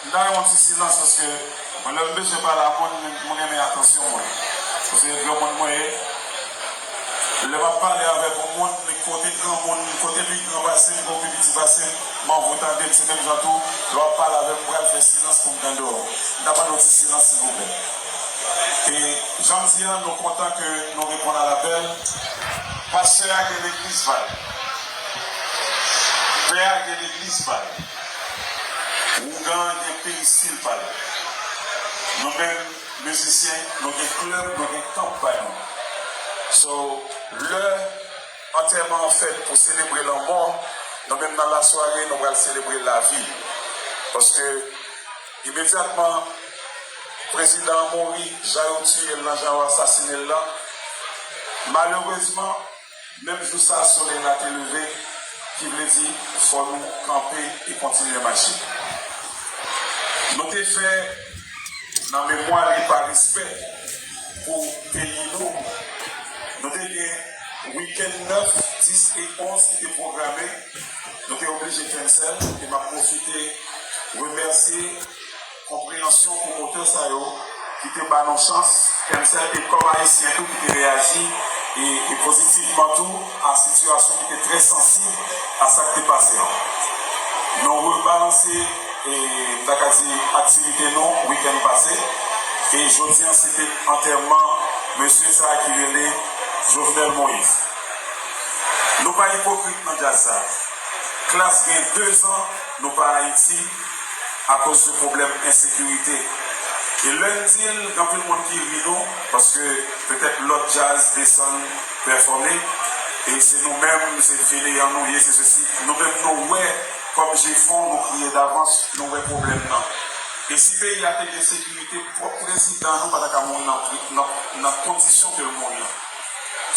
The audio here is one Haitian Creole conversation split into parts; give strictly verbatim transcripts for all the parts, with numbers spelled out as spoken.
M ta renmen yon ti silans paske mwen, lè m bezwen pale a moun, mwen renmen atansyon mwen. Paske se granmoun mwen ye. Lè m ap pale avèk yon moun, kote granmoun, kote pi gran pase m, kote pi piti pase m, m anvi w tande m. Se menm jan tou, lè w ap pale avè m, m pral fè silans pou m tande w. M ta mande yon ti silans, silvouplè. E jan m di a, nou kontan ke nou reponn a lapèl. Pastè a gen legliz pa l. Pè a gen legliz pa l. Ougan gen peristil pa l. Nou menm, mizisyen, nou gen klèb, nou gen tanp pa nou. So, lè antèman an fèt pou selebre lanmò, nou menm nan lasware, nou pral selebre lavi. Paske imedyatman, prezidan an mouri, jan yo tiye l lan, jan yo asasinen l lan, malerezman, menm jou sa a, solèy la te leve, ki vle di fò nou kanpe e kontinye mache. Nou te fè nan memwa li pa respè pou peyi nou. Nou te gen wikenn nèf, dis e onz ki te pwograme. Nou te oblije cancel e m ap pwofite remèsye konpreyansyon pwomotè sa yo ki te ba nou chans cancel e kòm Ayisyen tou ki te reyaji e, e pozitivman tou a sitiyasyon ki te trè sansib a sa k te pase an. Nou rebalanse e m ta ka di aktivite nou wikenn pase e jodi an se te antèman mesye sa a ki rele Jovenel Moïse. Nou pa ipokrit nan djaz sa. Klass gen dezan nou pa Ayiti akoz de pwoblèm ensekirite. E lè n di l, gen anpil moun ki ri nou, paske petèt lòt djaz desann pèfòme, e se nou menm, se fainéant nou ye, se sesi. Nou menm nou wè kòm G-Fon, nou kriye davans, nou wè pwoblèm nan. E si peyi a te gen sekirite, pwòp prezidan nou pa ta ka mouri nan, pri- nan, nan kondisyon ke l mouri an.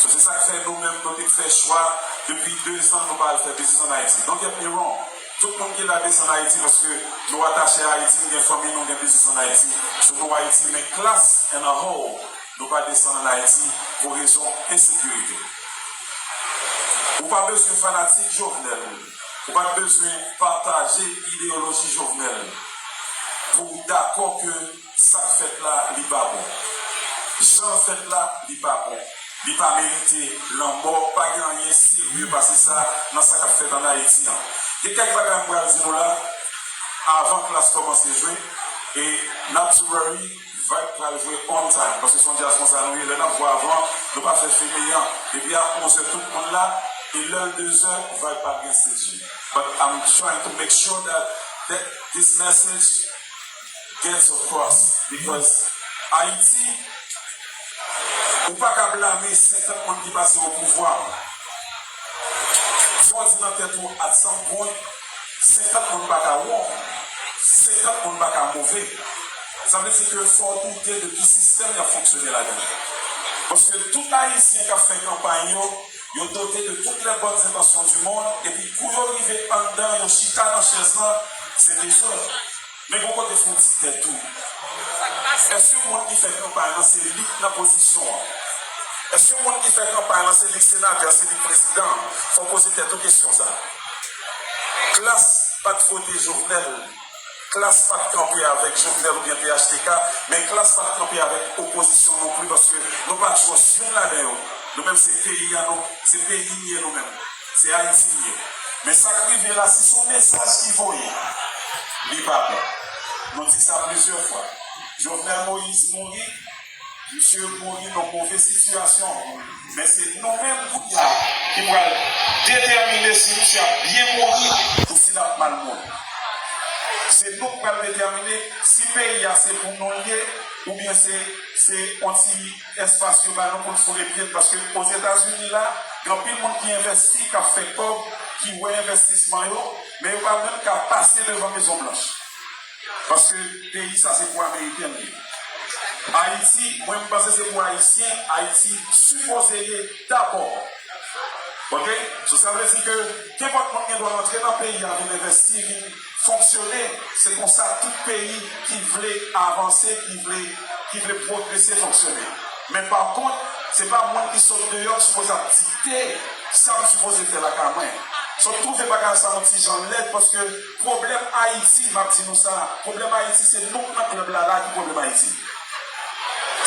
So, se sa k fè nou menm, nou te fè chwa, depi dezan, nou pa al fè biznis ann Ayiti. Don't get me wrong. Tout moun ki la desann Ayiti paske nou atache a Ayiti, nou gen fanmi, nou gen biznis ann Ayiti. So, nou Ayiti, men Klass and a whole, nou pa desann ann Ayiti pou rezon ensekirite. Ou pa bezwen fanatik Jovenel. Ou pa bezwen pataje ideyoloji Jovenel pou w dakò ke sa k fèt la, li pa bon. Jan l fèt la, li pa bon. Li pa merite lanmò. Pa gen anyen serye pase sa nan sa k ap fèt ann Ayiti an. Gen kèk bagay m pral di nou la, avan Klass kòmanse jwe, e Not to Worry, Vibe pral jwe on time, paske se yon djaz konsa nou ye, lè n ap jwe avan, nou pa fè femeyan. Depi a onz è tout moun la, e lè l dezè, Vibe pa gen stage. But I'm trying to make sure that, that this message gets across, because Ayiti, ou pa ka blame senkant moun ki pase o pouvwa. Fò w di nan tèt ou, at some point, senkant moun pa ka wrong, senkant moun pa ka move. Sa vle di ke fò w doute de ki sistèm y ap fonksyone ladan l. Paske tout Ayisyen k ap fè kanpay yo, yo dote de toutes les bonnes intentions du monde, epi kou yo rive anndan, yo chita nan chèz lan, se dezòd. Men gon kote fò w di tèt ou, èske moun ki fè kanpay lan se li k nan pozisyon an? Èske moun ki fè kanpay lan se li k senatè, se li k prezidan? Fò w poze tèt ou kesyon sa. Klass pa t vote Jovenel. Klass pa t kanpe avèk Jovenel oubyen P H T K, men Klass pa t kanpe avèk opozisyon non pli, paske nou pa trust youn ladan yo. Nou menm se peyi a nou, se peyi n ye nou menm. Se Ayiti n ye. Men sa k rive la, si se yon mesaj ki voye, li pa bon. Nou di sa plizyè fwa. Jovenel Moïse mouri, misye mouri nan move sitiyasyon. Men se nou menm kounye a ki pral detèmine si misye ap byen mouri ou si l ap mal mouri. Se nou k pral detèmine si peyi a se pou nou l ye oubyen se, se yon ti espas yo ba nou pou n foure pye n, paske Ozetazini la, gen anpil moun ki envesti, k ap fè kòb, ki wè envestisman yo, men yo pa menm ka pase devan Mezon Blanch. Paske peyi sa se pou Ameriken li ye. Ayiti, mwen m panse se pou Ayisyen, Ayiti sipoze ye dabò. Oke? So, sa vle di ke kenpòt moun gen dwa rantre nan peyi a, vin envesti, vin fonksyone, se konsa tout peyi ki vle avanse, ki vle, ki vle pwogrese fonksyone. Men pa kont, se pa moun ki sot deyò ki sipoze ap dikte sa m sipoze fè lakay mwen. So, m twouve bagay sa yon ti jan lèd, paske pwoblèm Ayiti, m ap di nou sa, pwoblèm Ayiti, se nou k nan klèb la, la ki pwoblèm Ayiti.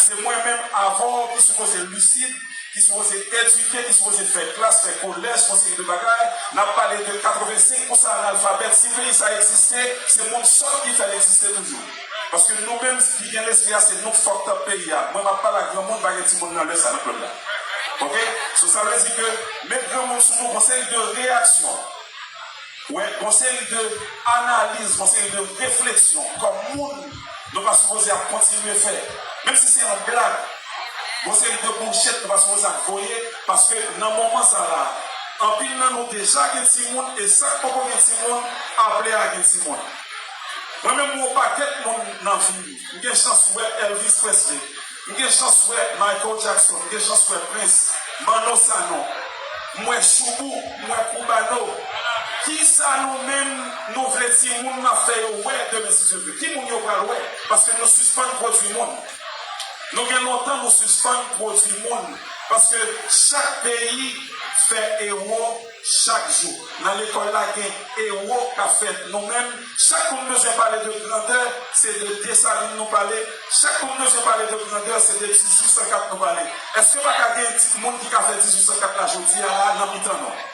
Se mwen menm avè w ki sipoze lisid, ki sipoze edike, ki sipoze fè klas, fè kolèj, fè yon seri de bagay. N ap pale de katrevensenk pousan analfabèt. Si peyi sa egziste, se moun sòt ki fè l egziste toujou. Paske nou menm ki gen lespri a, se nou k fucked up peyi a. Mwen, m ap pale ak granmoun, pa gen timoun nan lè sa nan klèb la. Oke? So, sa vle di ke met granmoun sou nou, yon seri de reyaksyon. Wè, yon seri de analiz, yon seri de refleksyon kòm moun, nou pa sipoze ap kontinye fè. Menm si se yon blag, yon seri de bullshit nou pa sipoze ap voye, paske nan moman sa la, anpil nan nou deja gen timoun, e sa k poko gen timoun, ap lè a gen timoun. Mwen menm, m wè yon pakèt moun nan vi m. M gen chans wè Elvis Presley. M gen chans wè Michael Jackson, m gen chans wè Prince, Manno Sanon, m wè Shoubou, m wè Cubano. Kisa nou menm nou vle timoun n ap fè yo wè demen si Dye vle? Ki moun yo pral wè? Paske nou sispann pwodui moun. Nou gen lontan nou sispann pwodui moun. Paske chak peyi fè ewo chak jou. Nan lekòl la, gen ewo k ap fèt. Nou menm, chak moun bezwen pale de grandè, se de Desalin nou pale. Chak moun bezwen pale de grandè, se de dizuit san kat nou pale. Èske pa ka gen ti moun ki ka fè dizuit san kat la jodi a la nan mitan nou?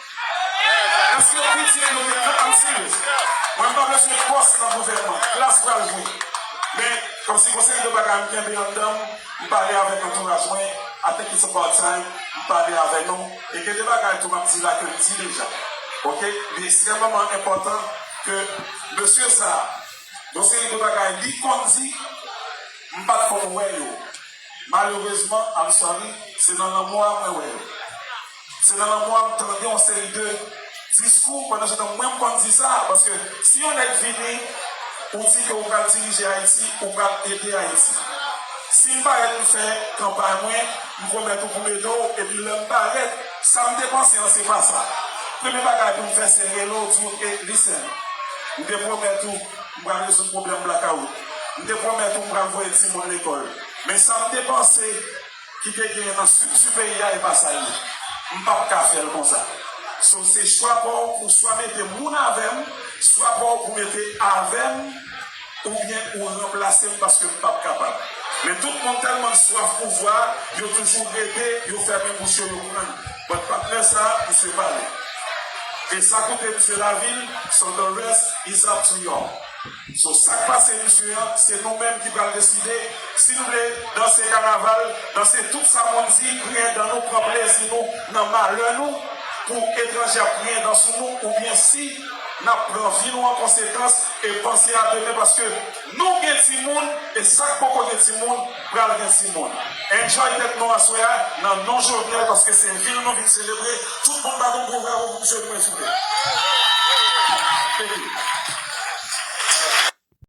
Èske pitit nou gen, I'm serious. Mwen, m pa bezwen pòs nan gouvènman. Klas pral jwe. Men, kòmsi gon seri de bagay m kenbe anndan m, m pale avèk antouraj mwen, I think it's about time, m pale avè nou. E gen de bagay tou m ap di la ke m di deja. Oke? Li ekstrèmeman enpòtan ke mesye sa, yon seri de bagay li konn di, m pa t konn wè yo. Malerezman, I'm sorry, se nan lanmò a mwen wè yo. Se nan lanmò a m tande yon seri de diskou, pandan se tan mwen m konn di sa, paske si yon nèg vini, ou di ke ou pral dirije Ayiti, ou pral ede Ayiti. Si m parèt m fè kanpay mwen, m pwomèt ou pou m ede w, epi lè m parèt, sa m te panse an se pa sa. Premye bagay pou m fè se rele w, di w, e, listen, m te pwomèt ou, m pral rezoud pwoblèm blakawout. M te pwomèt ou, m pral voye timoun lekòl. Men sa m te panse, ki te genyen nan estrikti peyi a, e pa sa l ye. M p ap ka fè l konsa. So, se chwa pa w pou swa mete moun avè m, swa pa w pou mete avè m, oubyen ou ranplase m paske m p ap kapab. Men tout moun tèlman swaf pouvwa, yo toujou rete, yo fèmen bouch yo, yo pran. But patnè sa, misye pale. E sa koute misye lavil, so the rest is up to y'all. So, sa k pase misye an, se nou menm ki pral deside si n vle danse kanaval, danse tout sa moun di, griyen dan nou, pran plezi nou nan malè nou, pou etranje ap griyen dan sou nou, oubyen si n ap pran vi nou an konsekans e panse a demen, paske nou gen timoun, e sa k poko gen timoun, pral gen timoun. Enjoy tèt nou aswè a, nan non Jovenel, paske se vil nou vin selebre. Tout moun bat yon gwo bravo pou misye nou, silvouplè.